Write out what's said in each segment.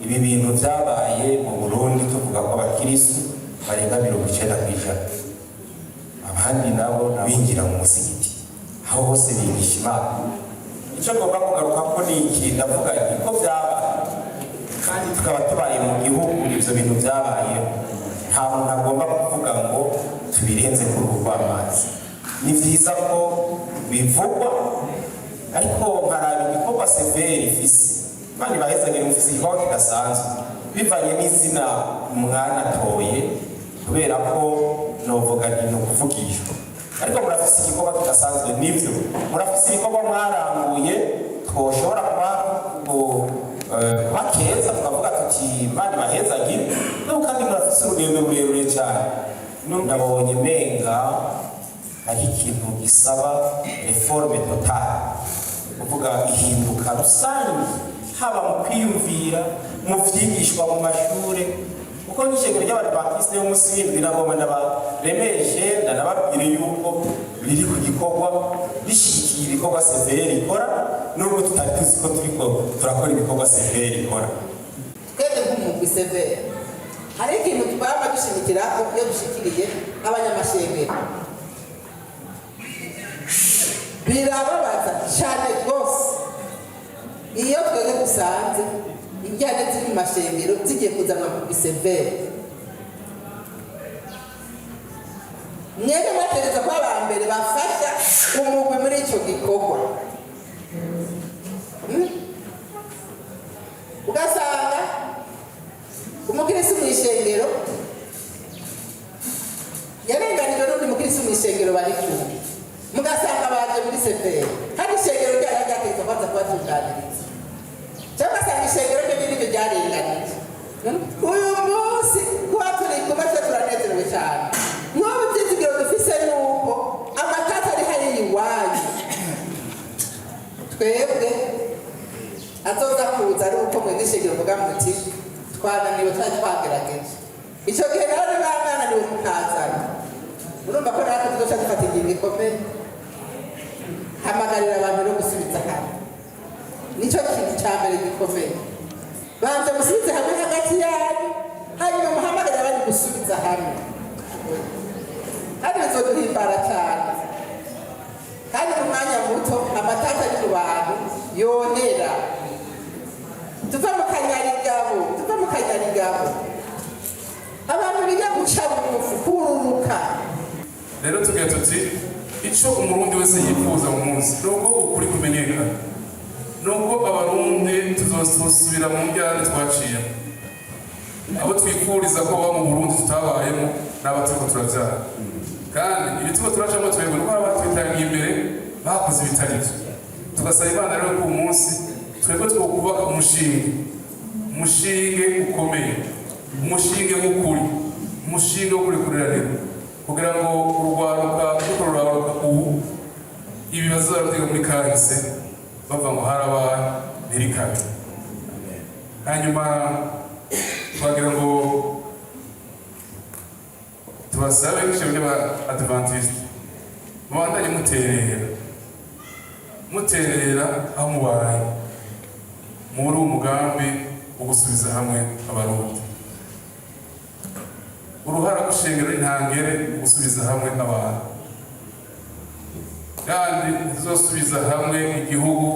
Ibi bintu byabaye mu Burundi, tuvuga ko abakirisu barenga 90%, abandi nabo binjira mu musigiti, aho hose bigisha Imana. Icyo ngomba kugaruka ko ni iki? Ndavuga nti ko byabaye kandi tukaba tubaye mu gihugu ibyo bintu byabayeho, nta muntu agomba kuvuga ngo tubirenze ku ruhu rw'amazi. Ni byiza ko bivugwa, ariko nkaraba igikorwa CVR ifise. Imana ibahezagire, mufise igikorwa kidasanzwe bivanye n'izina mwanatoye, kubera ko novuga nti ni ukuvugishwa, ariko murafise igikorwa kidasanzwe. Nivyo, murafise ibikorwa mwaranguye twoshobora kuba kuba keza, tukavuga tuti Imana ibahezagire. N'ubu kandi murafise urugendo rurerure cyane. Nabonye menga hari ikintu gisaba réforme totale, kuvuga ihinduka rusange, haba mu kwiyumvira, mu vyigishwa mu mashure, kuko nk'ishengero ry'Abadivantisite y'umunsi w'indwi, nagomba ndabaremeshe, ndanababwire yuko riri ku gikorwa, rishigikiye ibikorwa CVR ikora, nubwo tutari tuzi ko turiko turakora ibikorwa CVR ikora. Twebwe nk'umugwi CVR, hari ikintu twaba dushimikirako iyo dushikiriye abanyamashengero. Birababaza cyane rwose iyo twebwe dusanze injyane ziri mu mashengero zigiye kuzanwa mu CVR. Mwebwe mwategereza kuba aba mbere bafasha umugwi muri icyo gikorwa. Ugasanga umukirisi mu ishengero yarenganijwe n'undi mukirisi mu ishengero bari kumwe, mugasanga baje muri CVR kandi ishengero ryari ryategetswe kubanza kubatunganiriza, cyangwa ugasanga ishengero ryo nyine ryo ryarenganije. Uyu munsi kuba turi kumwe twe turanezerewe cyane. Nk'ubu ibyizigiro dufise ni uko amatata ari hariya iwanyu, twebwe azoza kuza ari uko mwebwe ishengero muvuga muti twananiwe, twari twagerageje. Icyo gihe nawe niba mwananiwe mukazana, urumva ko natwe tuzoca dufata ingingo ikomeye. Hamagarira abantu no gusubiza hamwe, nicyo kintu cya mbere gikomeye. Banza musubize hamwe hagati yanyu, hanyuma muhamagarire abandi gusubiza hamwe, kandi bizoduhimbara cyane. Kandi mu mwanya muto amatata ari mu bantu yohera, tuva mu kanyarigabo, tuva mu kanyarigabo. Abantu biga guca bugufi, kururuka. Rero tugira tuti icyo Umurundi wese yifuza mu munsi ni uko ukuri kumenyekana, ni uko Abarundi tuzosubira mu njyane twaciyemo. Abo twifuriza ko baba mu Burundi tutabayemo n'aba turiko turavyara, kandi ibituba turacamo twebwe nuko hari abatwitangiye imbere bakoze ibitari byo. Tugasaba Imana rero ko uyu munsi twebwe twokubaka umushinge, umushinge ukomeye, umushinge w'ukuri, umushinge wo kurikuriranira, kugira ngo urwaruka ruriko rurabaruka ubu ibi bazarubyiga muri kahise bavuga ngo harabaye ntirikabe. Hanyuma twagira ngo tubasabe nk'ishami ry'Aba-Adventiste, mubandanye muterera, muterera aho mubaye muri uwo mugambi wo gusubiza hamwe Abarundi. Uruhara rw'ishengero intangere mu gusubiza hamwe abantu, kandi ntituzosubiza hamwe igihugu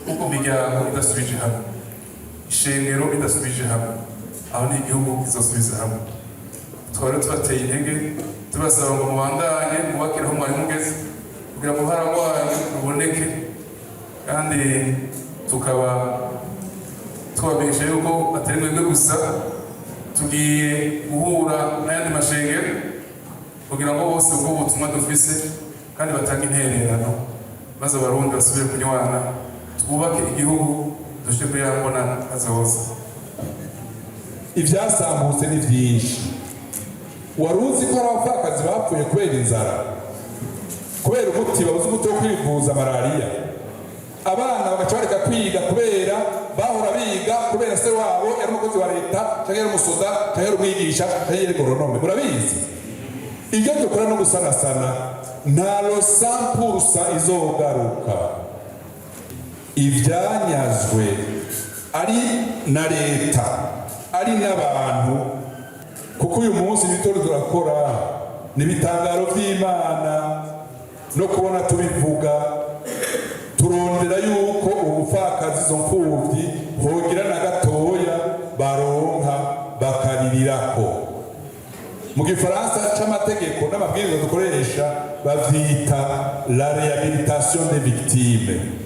kuko imiryango idasubije hamwe, ishengero idasubije hamwe, aho ni igihugu kizosubiza hamwe. Twari tubateye intege, tubasaba ngo mubandanye mubakire aho mwari mugeze, kugira ngo uruhara rwanyu ruboneke. Kandi tukaba tubamenyesha yuko atari mwebwe gusa, tugiye guhura n'ayandi mashengero kugira ngo bose ubwo butumwa dufise kandi batange intererano, maze Abarundi basubire kunywana, twubake igihugu, dushike kuri ya mbona kazoza. Ibyasambutse ni byinshi. Wari uzi ko hari abapfakazi bapfuye kubera inzara, kubera umuti, babuze umuti wo kwivuza malariya, abana bagaca bareka kwiga kubera bahora biga kubera se wabo yari umukozi wa leta, cyangwa yari umusoda, cyangwa yari umwigisha, cyangwa yari goronome? Murabizi, ibyo dukora no gusanasana, nta le 100% izogaruka. Ibyanyazwe. Ari na leta, ari n'abantu, kuko uyu munsi ibitoro turakora ni ibitangaro by'Imana no kubona tubivuga. Turondera yuko ubupfakazi, izo mfubyi, hogira na gatoya baronka bakaririrako. Mu Gifaransa c'amategeko n'amabwiriza dukoresha bavyita la réhabilitation des victimes.